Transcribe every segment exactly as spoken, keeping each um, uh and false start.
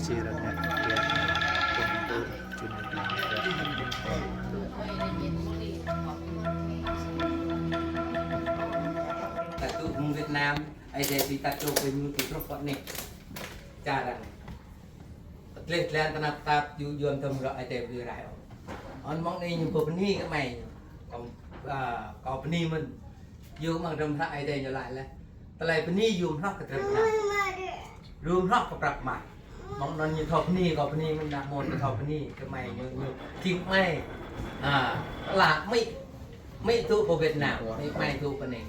Chia ra nè, chia ra nè. Tơdah tŭ mơ̆ng Việt Nam, ai dê tui tơdah tŭ kơ ñu tui truh pơ anai. Čar arăng. Tơlơi tơlơi tơnap tap, yu yuam tơm rŏ ai dê ƀu rai ôh. Ôn mơ̆ng anai ñu pơ bơni kơ mai ñu. Kâo, a, kâo bơni mơ̆n. Yu mơ̆ng drăm hră ai dê ñu laĭ lĕ. Tơlơi bơni yôm hloh kơ drăm hră. Yôm hloh kơ prăk mah. Mơ̆ng anŭn ñu thâo bơni, kâo bơni mơ̆n, nă mơ̆n kơ thâo bơni, kơ mai ñu, ñu, jing mai. A, lă mĭ, mĭ tŭ pơ Việt Nam, mĭ mai tŭ pơ anai.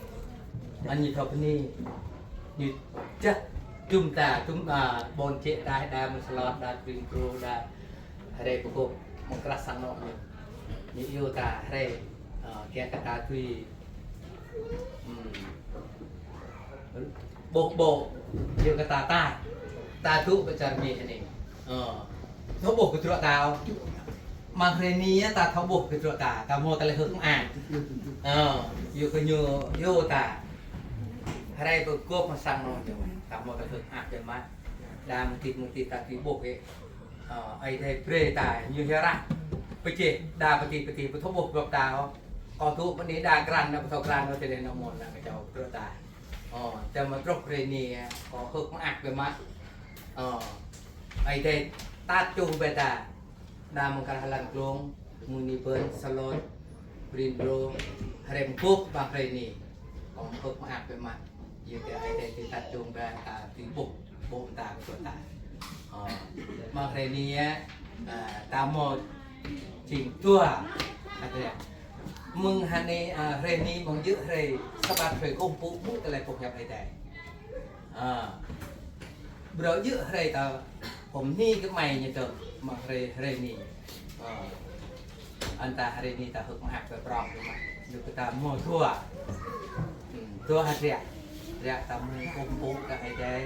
Anŭn ñu thâo bơni. Ñu čah, jum ta, jum, a, ƀôn čĕ đa, đa mơ̆ng Salot, đa Pring Pro, đa hrơi pơgop, mơ̆ng krah sang anŏ ñu. Ñu iâu ta hrơi, a, kiăng kơ ta tui Ƀuh ƀô̆, yua kơ ta ta, ta dŏ pơ čar Mi anai. Ơ, thâo ƀuh kơ tơdruă ta ôh. Mơ̆ng hrơi anai ta thâo ƀuh kơ tơdruă ta, ta hmâo tơlơi hơ̆k mơak. Ơ, yua kơ ñu, yua ta. Hrơi pơgop mơ̆ng sang anŏ ñu, ta hmâo tơlơi hơ̆k mơak biă mă. Đa mơ̆ng tih mơ̆ng tih ta tui ƀuh kơ. Ơ, Ơi Adai brơi ta ñu hiăp ră. Pơjeh, đa pơtih pơtih, ƀu thâo ƀuh gŏp ta ôh. Kâo dŏ pơ anai đa krăn, đa ƀu thâo krăn ôh, tơlơi anŭn mơ̆n, đa kơ čô tơdruă ta. Ơ, čang mă truh hrơi anai, kâo hơ̆k mơak biă mă. Ơ, Ơi Adai, tat čuh ƀơi ta. Đa mơ̆ng krah lăn glông, mơ̆ng anai pơ Salot, Prin Pro, hrơi pơgop mơ̆ng hrơi anai. Kâo hơ̆k mơak biă mă. Yua kơ Ơi Adai tui tat čuh ƀơi ta tui ƀuh, ƀuh ta kơ ta. Ơ, mơ̆ng hrơi anai, a, ta hmâo jing dua. Ăt yơh. Mơ̆ng hrơi anai, a, hrơi anai mơ̆ng djơ̆ hrơi Sabat hrơi kơkuh pơpŭ mơ̆ tơlơi pơhiăp Ơi Adai. A, ƀrô djơ̆ hrơi ta hôm anai kơ mai ñu tơ̆, mơ̆ng hrơi, hrơi anai. Ơ. Ăt ta hrơi anai ta hơ̆k mơak kơ prong kơ mă. Yua kơ ta hmâo dua. Hm, dua hơdră. Hơdră ta mơ̆ng kơkuh pơpŭ kơ Ơi Adai.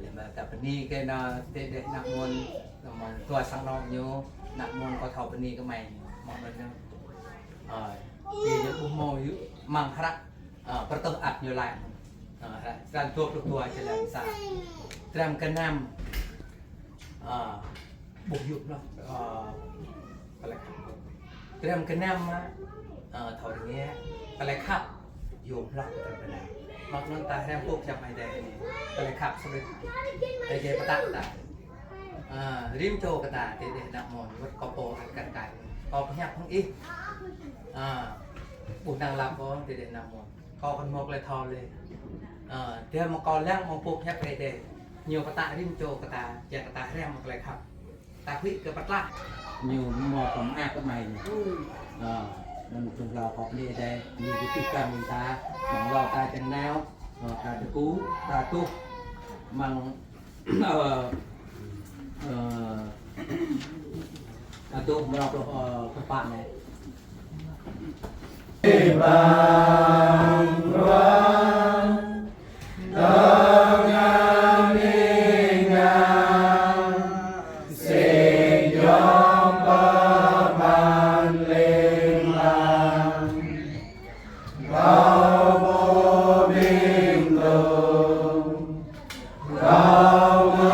Lĕ mă ta bơni kơ nă tơdeh nă mơ̆n, nă mơ̆n dua sang anŏ ñu, nă mơ̆n kâo thâo bơni kơ mai ñu. Mơ̆ng anŭn ñu. Ơ, yua ñu ƀu hmâo yua mơ̆ng hră, ơ, pơtơh ăt ñu laĭ. Ơ, hră, črăn dua pluh dua, črăn sa. Črăn kơ năm. Ơ, ƀuh yua hloh, ơ, tơlơi khăp. Črăn kơ năm, ơ, thâo rơngiă, tơlơi khăp. Yua hloh kơ tơlơi bơnai. Mơ̆ng anŭn ta hrăm pơhiăp Ơi Adai anai. Tơlơi khăp sơlơi. Ơi Adai pơtă ta. Ơ, rĭm čô kơ ta, tơdeh nă mơ̆n, wơ̆t kâo pô ăt kar kaĭ. Kâo pơhiăp hăng ih. Ơ, ƀu năng lăp ôh, tơdeh nă mơ̆n. Kâo kăn hmâo tơlơi thâo lĕ. Ơ, tơdah mơ̆ kâo lăng mơ̆ng pơhiăp Ơi Adai. Ñu pơtă rĭm čô kơ ta, kiăng kơ ta hrăm mơ̆ng tơlơi khăp. Ta huĭ kơ pơtlah. Ñu hmâo pơmơak kơ mai ñu. Ơ, anŭn tơlơi kâo bơni Ơi Adai, ñu kơ tih kăm ta, mơ̆ng hlâo ta čang nao, ơ, ta tơgŭ, ta tuh, mơ̆ng Ơ, ơ, ơ, tuh mrâo pluh, ơ, kơ pă anai. Bang ruang tơngan ing ngan, sĭt yom pơphan ling lang. Kâo pô ƀing tơ̆, kâo mơ̆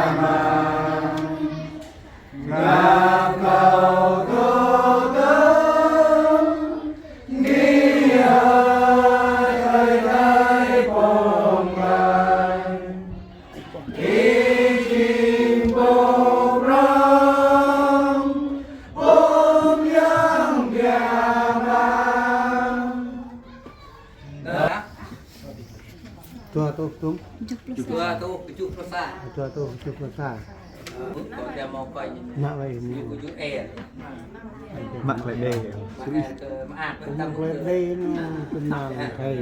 amăng, ngă kâo tơtơ̆ng, đĭ hơ̆k Ơi Adai pơm ƀai. Ih jing pô prŏng, pô mơyang biă mă. Dua rơtuh dơ̆ng. Dua rơtuh tơjuh pluh sa. Dua rơtuh tơjuh pluh sa. Ơ, kâo đa hmâo kơ ñu. Mă wai ñu. Ñu kơ ñu er. Mă klei đe. Mă er kơ mă ak. Mă klei đe ñu kơnang thai.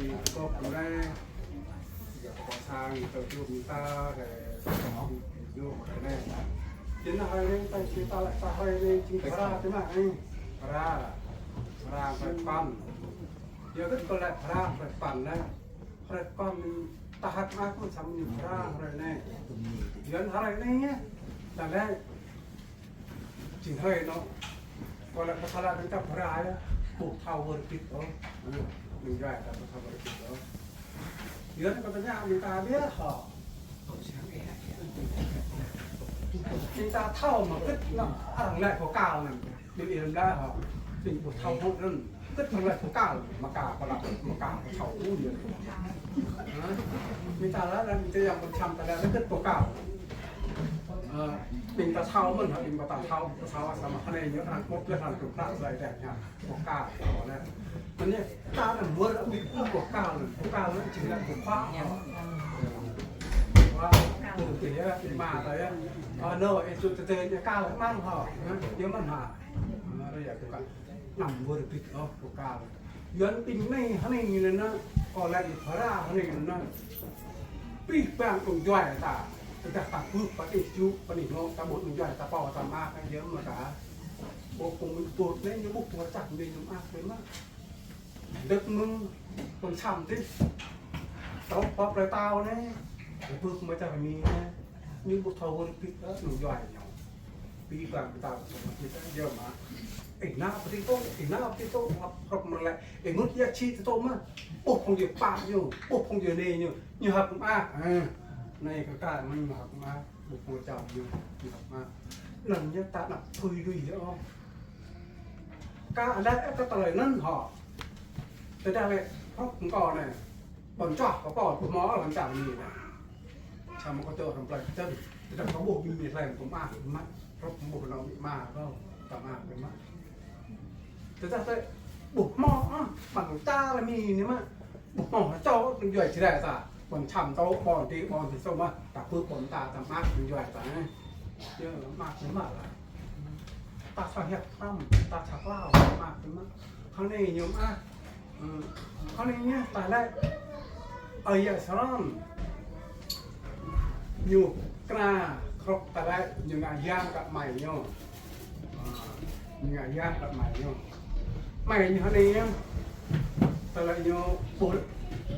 Kok kơnai, ya, kok sang, tơ jum ta, kơ, yua, kơnai. Jing hrơi anai, ta, ta, ta hrơi anai, jing phara, tơ mă, anai. Phara. Phara, hrơi păn. Ya, kơ, kơ lĕ phara, hrơi păn, anai. Hrơi păn, ta hăt mă, kơ samơ̆ ñu phara, hrơi anai. Jing hrơi anai, ya. Ta lĕ, Jing hrơi anŭn, kơ lĕ pơsala dơ̆ng ta phara yơh, ƀu thâo wơr bĭt ôh. Ơ, mơ̆ng djuai ta ƀu thâo wơr bĭt ôh. Yua anŭn kơ tơña mơ̆ng ta biă hŏ. Mơ̆ng ta thâo mă kơ̆t anŭn, arăng laĭ pơkal anŭn. Ƀing ih lăm laĭ hŏ. Ƀing ƀu thâo hŏ anŭn. Kơ̆t mơ̆ng laĭ pơkal, mă ka pơlăp, mă ka pơthâo ƀu yơh. Hă? Mơ̆ng ta laĭ, laĭ mơ̆ng ta yang pơčăm ta laĭ, laĭ kơ̆t pơkal. Ơ, ƀing ta thâo mơ̆n, ƀing ta thâo, ta thâo samơ̆ hrơi anai ñu arăng kơ̆t lĕ arăng kơ̆t prăk laĭ deh ñu. Pơkal, pơkal lĕ. Mơ̆n ñu ta arăng wơr bĭt ƀu pơkal, pơkal lĕ jing lĕ pơkhuă. Wah, ƀu tih yơh, ƀing mă ta yơh. Ơ, anŭn, ih tŭ tơtê ñu kal mơ̆n hŏ. Hă? Ñu mơ̆n hă? Hă, ră yơh pơkal. Anăm wơr bĭt ôh pơkal. Yua anŭn ƀing anai hơnai anŭn, kơ lĕ phara hơnai anŭn. Pih pang kông djuai ta. Tơdah ta ƀuh pơtih juk, pơtih ngŏ, ta ƀuh kông djuai ta pô ta mă, ta yơh mă ta. Ƀuh kông ƀuh anai ñu ƀuh pơčah anai ñu mă, ta mă. Dơ̆k mơ̆ng kông sam tih. Tŏ pŏp lĕ tao anai. Ƀuh mă čar mi anai. Ñu ƀu thâo wơr bĭt, ơ, kông djuai ñu. Pih pang ta ƀu thâo wơr bĭt, ơ, yơh mă. Ih nao pơtih tŏ, ih nao pơtih tŏ, hrŏp, hrŏp mơ̆ lĕ. Ih mŭt yă či tŏ mă. Ƀuh phung yơh pă ñu, ƀuh phung yơh anai ñu. Ñu hăp mă. Ơ. Anai kơ ka mơ̆n ñu hăp mă. Ƀuh phung čar ñu, ñu hăp mă. Anŭn ñu ta anăp tui lui yơh ôh. Ka lĕ kơ tơlơi anŭn hŏ. Tơdah lĕ hrŏp kơ anai. Ƀôn čoh kơ pô, ƀu hmâo lăm čar mi anai. Samơ̆ kơ tơ hrŏm plơi kơtơ̆ng. Tơdah kơ ƀuh mi mi hlem kơ mă, mă. Hrŏp ƀuh nao mi mă kơ, ta mă kơ mă. Tơdah tơ ƀuh hmâo, ah, ƀăng ta lĕ mi anai mă. Ƀuh hmâo čô, tơjuai Jrai ta. Ƀôn čăm tŏ, ƀôn ti, ƀôn ti tŏ mă. Ta pơ̆ ƀôn ta, ta mă, tơjuai ta, eh. Yơh, mă kơ mă lah. Ta sa hiăp hrăm, ta sa klao, mă kơ mă. Hơnai ñu mă. Ơ, hơnai ñu ta lĕ. Ơi yă Sron. Ñu kơna hrŏk ta lĕ, ñu ngă yang kơ amai ñu. Ơ, ñu ngă yang kơ amai ñu. Amai ñu hơnai ñu. Ta lĕ ñu ƀuh,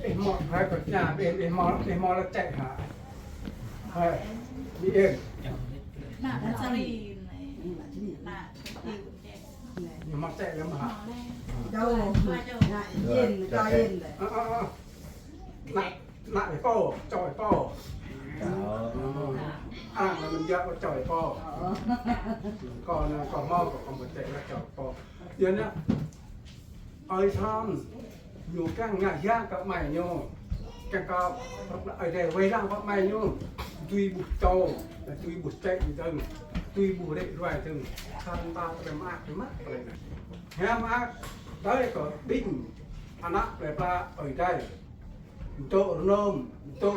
ih hmâo, hai kơ tơña, ih, ih hmâo, ih hmâo lĕ čĕ hă. Hai, đi in. Nă, nă, sorry. Nă, nă. Ñu hmâo čĕ lĕ mơ̆ hă? Đâu, nă, yên, ta yên lĕ. Ơ, ơ, ơ. Nă, nă ih pô, čô ih pô. Ơ. Arăng lĕ mơ̆n djă pô čô ih pô. Ơ. Kâo anai, kâo hmâo, kâo hmâo čĕ lĕ čô ih pô. Yua anŭn, ơi Sron, ñu kiăng ngă yang kơ amai ñu. Kiăng kơ Ơi Adai wai lăng kơ amai ñu. Tui ƀuh čô, tui ƀuh čĕ dơ̆ng, tui ƀuh rĕ ruai dơ̆ng. Kăn ta tơlơi mơak, mơak tơlơi anai. Hiam mơak, tơlơi kơ ƀing ană plơi pla Ơi Adai. Dŏ rơnơm, dŏ,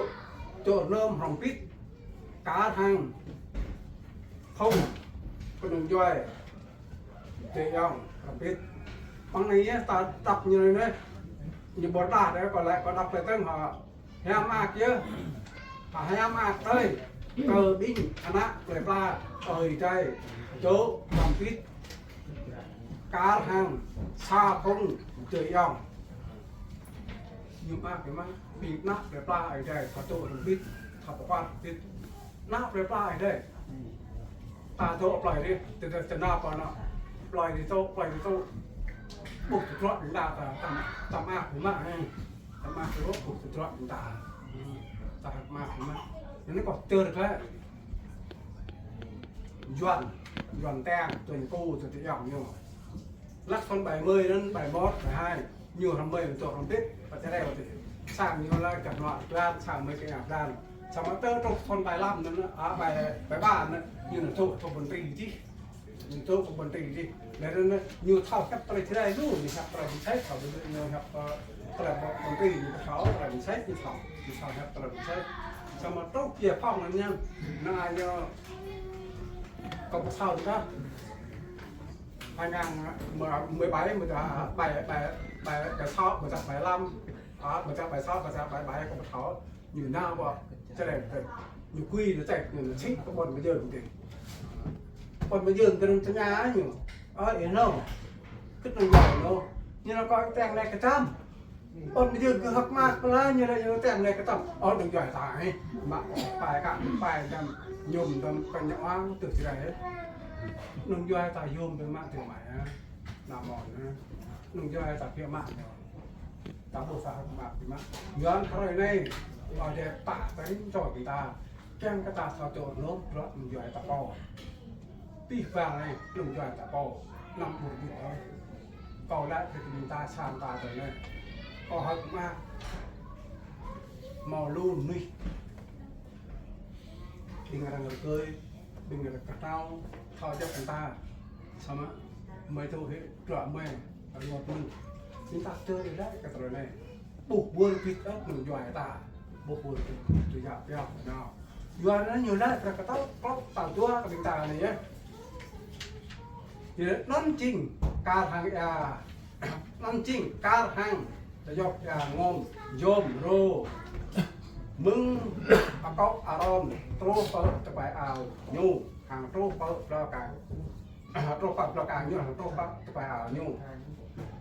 dŏ rơnơm hrŏm hơbĭt. Kar hăng phung kơnung djuai. Tê yong, hrŏm hơbĭt. Păng anai yơh, ta đăp ñu anai. Ñu ƀu đăp đơi, kâo lĕ, kâo đăp lĕ tơ̆ng hă. Hiam mơak yơh. Hă, hiam mơak tơi. Kơ ƀing ană plơi pla Ơi Adai. Dŏ hrŏm hơbĭt. Kar hăng sa phung tê yong. Ñu mơak, ñu mơak. Ƀing ană plơi pla Ơi Adai, ta dŏ hrŏm hơbĭt. Ta pơkăt hơbĭt. Ană plơi pla Ơi Adai. Ta dŏ plơi adih, tơ, tơ, tơ nao pơ anŭn. Plơi adih dŏ, plơi adih dŏ. Ƀuh tơdruă ƀing ta, ta, ta, ta mă kơ mă, eh. Ta mă kơ ƀuh tơdruă ƀing ta. Ta mă kơ mă. Anai kâo tơr kơ Yuan, Yuan Teng, tuan kô, tuan tơ yong ñu. Lăk thun bảy mươi anŭn, bảy mốt, bảy hai. Ñu hrŏm mơi, tŏ hrŏm hơbĭt, pă čơreo tih. Sang ñu lĕ kơ anăp blan, sang mơi kơ anăp blan. Samơ̆ tơ truh thun bảy lăm anŭn, à, bảy, bảy ba anŭn, ñu nao tŏ, tŏ ƀôn tri tih. Ñu tŏ kơ ƀôn tri tih. Lĕ anŭn, ñu thâo hiăp tơlơi Jrai lu, ñu hiăp tơlơi ƀôn sĕ, thâo ñu hiăp, ơ, tơlơi ƀôn tri, ñu thâo tơlơi ƀôn sĕ, ñu thâo, ñu thâo hiăp tơlơi ƀôn sĕ. Samơ̆ truh giải phóng anŭn ñu, anai ñu, kâo ƀu thâo ôh. Hai ngàn mười, mười bảy, mười, à, bảy, bảy, bảy, bảy sáu, mười bảy, bảy lăm. Ă, ƀă čă ƀai sat, ƀă čă ƀai ƀai, kâo ƀu thâo. Ñu nao ƀă, čơđai, ñu kui, ñu ček, ñu čik, kơ ƀôn mơyơn kơ. Ƀôn mơyơn kơ anŭn tơña ñu. Ơ, ih nô. Kơ anŭn ƀai nô. Ñu nao kơ teng anai kơ čăm. Ƀôn mơyơn kơ hơ̆k mơak pơla ñu lĕ ñu teng anai kơ čăm. Ơ, anŭn djuai ta hĭ. Mă pai kă, pai čăm, ñum čăm, kơ ñu ang tơ čơđai. Anŭn djuai ta yôm biă mă tơ mai, ă. Nao mơ̆n, ă. Anŭn djuai ta biă mă ñu. Ta ƀu sa hơ̆k mơak biă mă. Yuan hrơi anai, Ơi Adai pă tơring čô ƀing ta. Kiăng kơ ta thâo tŭ lŏm bruă anŭn djuai ta pô. Abih bang anai, anŭn djuai ta pô. Năm ƀur ƀut ơi. Kâo laĭ kơ ƀing ta sang ta tơ anai. Kâo hơ̆k mơak. Hmâo lu mơnuih. Ƀing arăng rơkơi, ƀing arăng kơtâo, thâo djŏp ƀing ta. Samơ̆, mơi tŭ hĭ, bruă mơi, rơngot mơ̆n. Ƀing ta tơl đĭ laĭ kơ tơlơi anai. Ƀuh ƀuôn bit ĕp mơ̆ng djuai ta. Ƀuh ƀuôn bit tui yap yap nao. Yuan anai ñu laĭ bruă kơtâo, klŏk tal dua kơ ƀing ta anai yơh. Ñu laĭ anŭn jing, kar hăng ia. Anŭn jing kar hăng, ta yŏk ia ngŏm, yôm, rô. Mơ̆ng akŏ Arôn, truh pơ tơpai ao ñu, hăng truh pơ blâo kang. Truh pơ blâo kang ñu, hăng truh pơ tơpai ao ñu.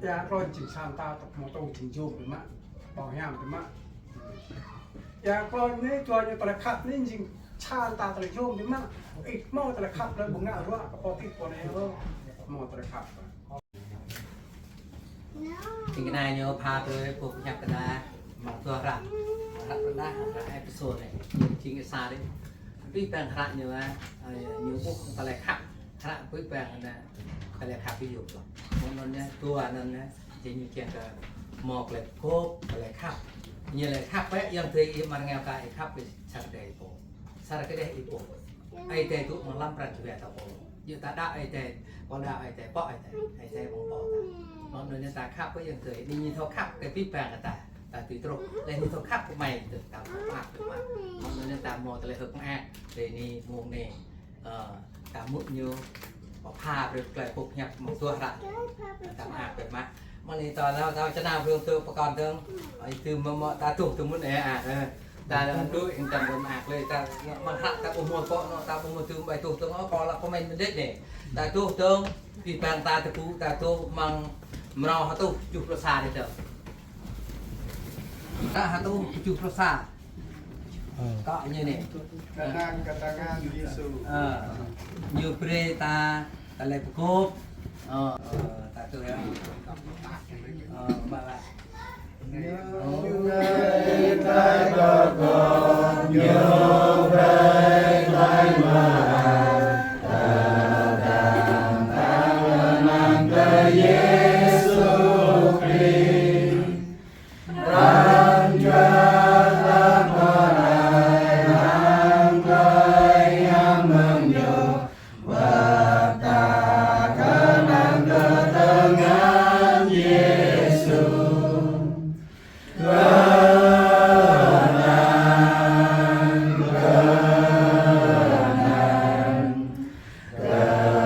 Ia klon jing sang ta tơpă mơ̆ tŭ jing yôm biă mă, ƀâo hiam biă mă. Ia klon anai, djuai ñu tơlơi khăp anai jing sang ta tơlơi yôm biă mă. Ih hmâo tơlơi khăp lĕ ƀu ngă ruă kơ pô tih pô anai ôh. Hmâo tơlơi khăp. Jing kơ anai ñu pha brơi pô pơhiăp kơ ta mă tuah hră. Hră pơdah, hră episode anai. Jing kơ sa đih. Abih bang hră ñu, ă, ñu ƀuh tơlơi khăp. Hră abih bang anai tơlơi khăp ƀu yôm ôh. Mơ̆ng anŭn ñu, dua anŭn ñu, jing ñu kiăng kơ hmâo tơlơi gôp, tơlơi khăp. Ñu tơlơi khăp bĕ, yang tui ih mơ̆ng rơngiao kơ ih khăp kơ sa čô pô. Sa čô đeh ih pô. Ơi Adai dŏ amăng lăm pran jua ta pô. Yua ta đaŏ Ơi Adai, pô đaŏ Ơi Adai, pô Ơi Adai, Ơi Adai amăng pô ta. Mơ̆ng anŭn ñu ta khăp kơ yang tui, anai ñu thâo khăp kơ abih bang kơ ta, ta tui truh. Laih ñu thâo khăp kơ mơi tơ, ta thâo khăp kơ mơi. Mơ̆ng anŭn ñu ta hmâo tơlơi hơ̆k mơak, tơlơi anai, mơ̆ng anai. Ơ, ta mŭt ñu, pơpha brơi tơlơi pơhiăp mơ̆ng tuah hră. Ta mơak biă mă. Mơ̆ng anai ta laĭ, ta čơnao brơi tơ pơkŏn dơ̆ng. Ơ, ih tŭ mơ̆ mơ̆ ta tuh tơ mŭt anai, ă, ơ. Ta đuaĭ hăng ta ƀu mơak lơi, ta mơ̆ng hră ta ƀu hmâo pô, ta ƀu hmâo tŭ ƀai tuh dơ̆ng, ơ, pô lăp pơmĭn mơ̆n đĕč anai. Ta tuh dơ̆ng, abih bang ta tơpă, ta tuh mơ̆ng mrâo hơtuh tơjuh pluh sa anai dơ̆ng. Hră hơtuh tơjuh pluh sa. Ơ. Kơ ñu anai. Kơnang kơ tơngan Yêsu. Ơ. Ñu brơi ta tơlơi pơgôp. Ơ, ơ, ta tuh yơh. Ơ, mă laĭ. Ñu brơi tơlơi pơgôp, ñu brơi tơlơi mơak, tơdang ta kơnang kơ Yêsu Krist. Pran jua ta pơrai hăng tơlơi hiam mơ̆ng ñu, wơ̆t ta kơnang kơ tơngan Yêsu. Kơnang, kơnang,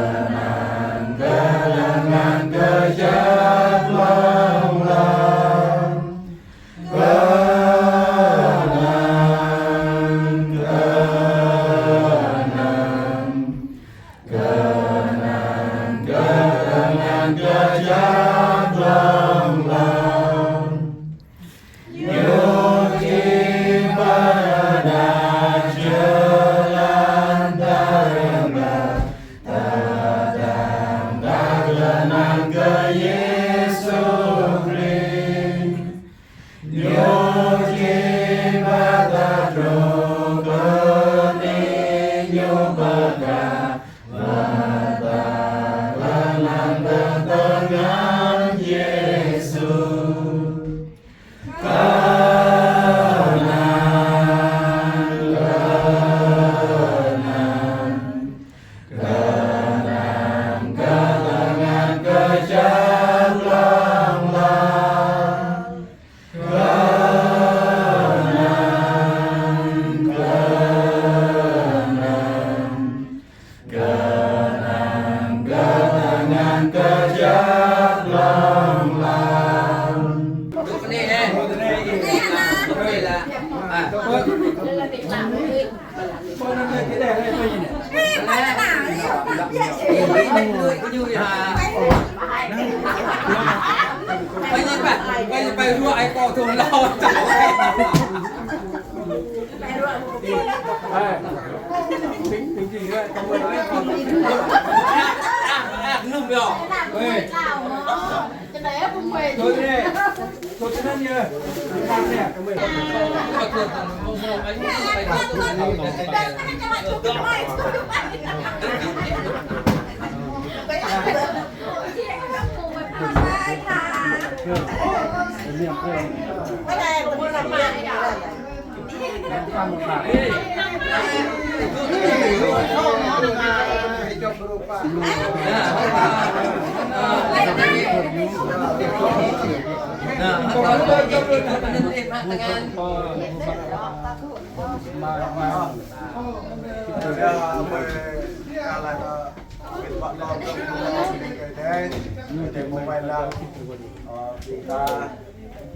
kơnang kơ tơngan kơjăp hlŏng lar. Kơnang, kơnang, kơnang kơ tơngan kơjăp hlŏng lar. Ñu či pơđar jơlan ta rơbat, tơdang ta kơnang kơ Yêsu Krist. Ñu či ba ta truh pơ anai ñu pơkă, ba ta kơnang kơ tơngan Yêsu. Kơnang, kơnang, kơnang kơ tơngan kơjăp hlŏng lar. Kơnang,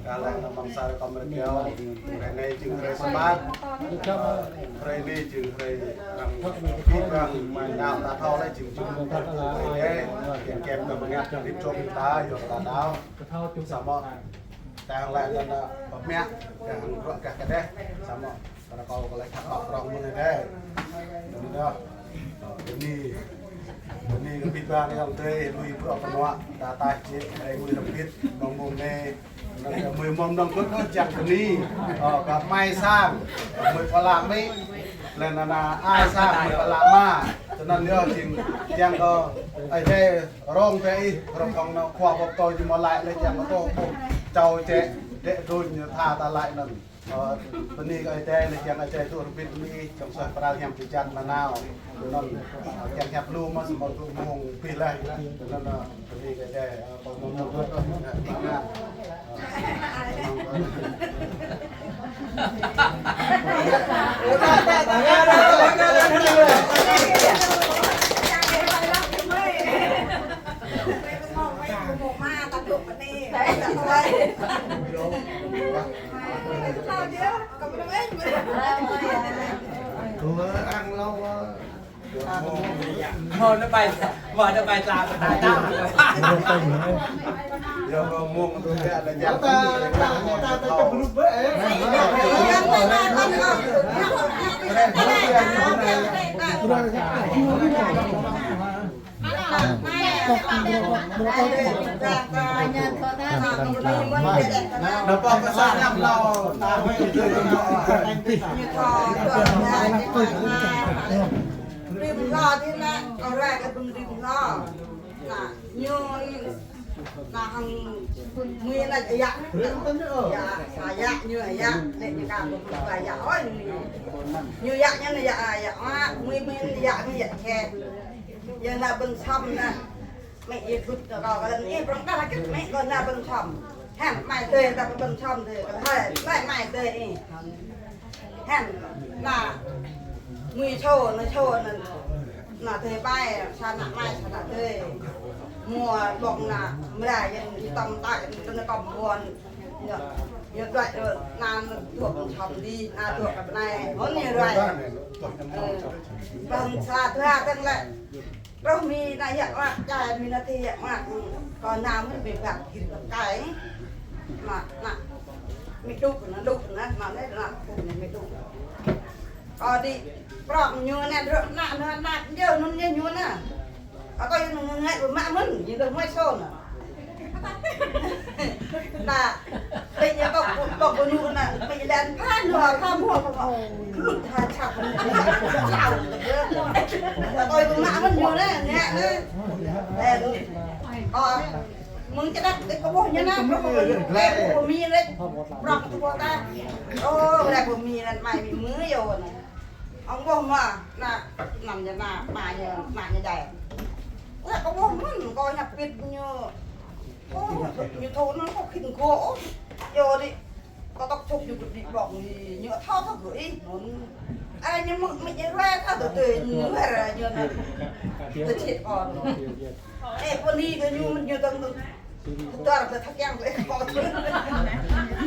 Kah laih anŭn mơ̆ng sa rơkŏm rơkâo, hrơi anai jing hrơi Sabat, hrơi anai jing hrơi arăng pơkŏn, arăng mơ̆ng nao ta thâo laih jing jing hrơi anai, kiăng kơ̆m kơ mơ̆ng ngă rĭm čô ta yua kơ ta đaŏ. Samơ̆ tơlơi anŭn pơmĭn, kiăng ruă gah kơdeh, samơ̆ Kơ rơkâo kơ laĭ khăp pap prong mơ̆ng anai. Anŭn yơh. Bơni. Bơni kơ abih bang ayŏng adơi, lui bruă kơ anŏ, ta taih jĕ, rai ngui hrŏm hơbĭt, mơ̆ng mông anai. Anŭn yơh, mơi mơ̆ng anŭn kơ̆t kơ̆t čang bơni. Ơ, kơ amai sang, mơi pơala amĭ. Laih anŭn ai sang, mơi pơala ama. Tui anŭn yơh, jing, jing kơ, ai tê, rong tê ih, rong kong anŭn, khua bok tơi jing mơ̆ laĭ, laĭ jing kơ tơ̆, ƀuh, čau čĕ, dĕ đuñ, tha ta laĭ anŭn. Ơ, bơni kơ Ơi Adai, lĕ kiăng Ơi Adai dŏ rơbit mi, kiăng suaih pral hiam ti jan nanao. Anŭn, ơ, kiăng hiăp lu mă, samơ̆ dŏ mông pih laih. Anŭn, ơ, bơni kơ Ơi Adai, ơ, kâo mơ̆ng mơ̆ng dŏ, ơ, mơ̆ng mơ̆ng. Ơ, ăn lâu, ơ. Mơ nó bay, mơ nó bay xa, xa, xa. Giờ mơ mông tôi kẹt là ta, ta, ta, ta, ta, ta, ta, Ñu, ñu hăng mui anai ayă. Ayă, ayă, ñu ayă, lĕ ñu ka ƀu ƀu ayă, ơi, ñu. Ñu ayă, ñu ayă, ayă, ah, mui, mui ayă, mui ayă kĕ. Yua anai ƀing săm anai. Mĕ yua thut kơ kâo, kơ lăng ih prong kah lăng kĕ, mĕ kâo anai ƀing săm. Hĕm, mai tơi, ta ƀing săm tơi, kơ hai, mai, mai tơi ih. Hĕm, anai, mui čô, anai čô, anai, anai tơi ƀai, sa anai mai, sa anai tơi. Mơ̆ ƀong anai, mơrai, yang hitam tak, yang kena kompon. Ya, ya, tuai, anai, tuai pơčăm đi, anai, tuai kơ anai, hôn ni rai. Ơ, ƀing sa tuai, tơ̆ng lĕ. Rơh mi anai yă mă, čai mi anai tơi yă mă, kơ anai mui ƀing bă gir bă kai. Mă, anai, mi duk, anai duk, anai, mă anai, anai, duk, anai, mi duk. Kơ đi, prong ñu anai, drơ̆ anai, anai, anai, jơ, anŭn ñu, ñu anai. Kơ kâo yua anŭn ngă ƀu mă mơ̆n, ñu dơ̆ng mui sô anai. Anai, Ƀing ñu kâo, kâo, kâo ƀu nŭ anai, ƀing lĕ pha nua, pha mua, pha mua. Lut ha čap. Čau. Kâo ƀu mă mơ̆n ñu anai, ngă anai. Ơ, mơ̆ng čơđăp, kâo ƀuh ñu anai, prong kâo ƀuh, ơ, ƀuh mi anai, prong kâo ƀuh ta. Ơ, ƀuh mi anai, mai mi mơ̆ yơh anai. Ong ƀuh mă, anai, anăm ñu anai, mai ñu, mai ñu dai. Ơ, kâo ƀuh mơ̆n, kâo ñăp pit ñu. Ơ, ñu thâo anŭn kâo khĭn kâo. Yua đi, kâo tŏk čŭk ñu kơ đi ƀong đi, ñu thâo thâo gơ̆ ih, anŭn. Ơ, ñu mơ̆ng, mơ̆ng ñu ruai thâo tơ tơ, ñu ruai ñu anŭn. Tơ čĭt kâo. Ơ, pơ ni kơ ñu, ñu tơ̆ng tơ̆ng. Tuar kơ thak yang kơ kâo.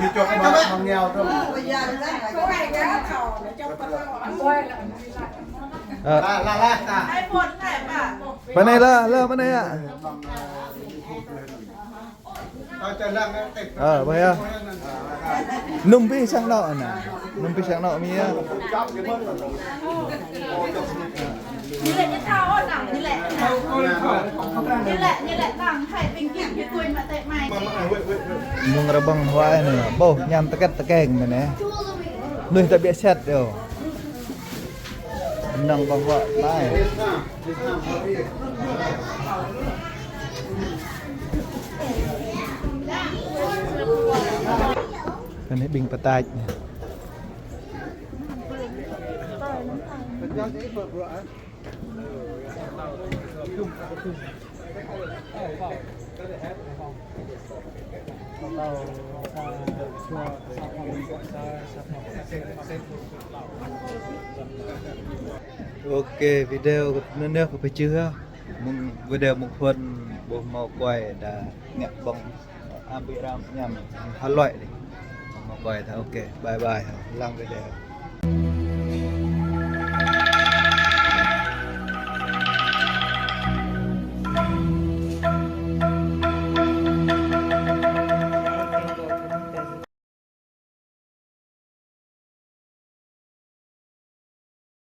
Đi chụp mà, mà nghèo thôi. Ờ. Pơ anai lah, lah pơ anai ah. Ơ, ƀă yơh. Nŭm ƀing sang anŏ anai. Nŭm ƀing sang anŏ mi yơh. Mơ̆ng rơbăng huă anai, ƀôh ñam tơkĕt tơkeng anai. Mơnuih ta ƀiă sĕt yơh. Năng ƀơ̆ng huă anai. Kơ anai ƀing pơtač anai. Ok, video kơ anai kơ pơčeh. Mơ̆ng video mơ̆ng phŭn ƀu hmâo kuai dah ngă ƀơ̆ng, ơ, abih ram ñam hơluai anai. Hmâo kuai dah. Ok, bye bye. Lăng video.